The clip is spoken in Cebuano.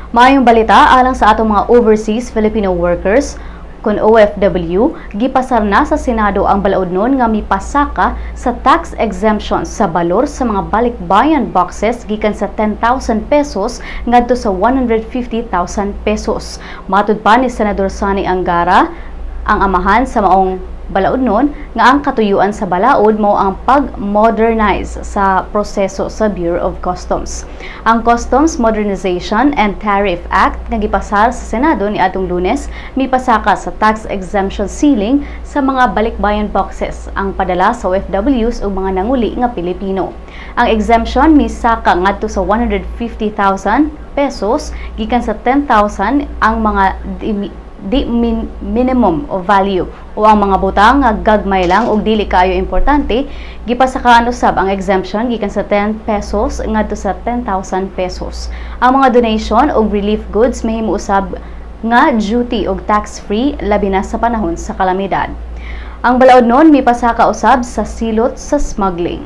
Maayong balita alang sa atong mga overseas Filipino workers kon OFW, gipasar na sa Senado ang balaodnon nga mipasaka sa tax exemption sa balor sa mga balikbayan boxes gikan sa 10,000 pesos ngadto sa 150,000 pesos. Matud pa ni Senador Sonny Angara, ang amahan sa maong balaodnon nga ang katuyuan sa balaod mao ang pag-modernize sa proseso sa Bureau of Customs. Ang Customs Modernization and Tariff Act nga gipasar sa Senado niadtong Lunes mipasaka sa tax exemption ceiling sa mga balikbayan boxes ang padala sa OFWs ug mga nanguli nga Pilipino. Ang exemption misaka ngadto sa 150,000 pesos gikan sa 10,000 ang mga di minimum of value o ang mga butang nga gagmay lang ug dili kaayo importante, gipasakaan usab ang exemption gikan sa 10 pesos ngadto sa 10,000 pesos. Ang mga donation ug relief goods mahimo usab nga duty og tax free, labi na sa panahon sa kalamidad. Ang balaodnon mipasaka usab sa silot sa smuggling.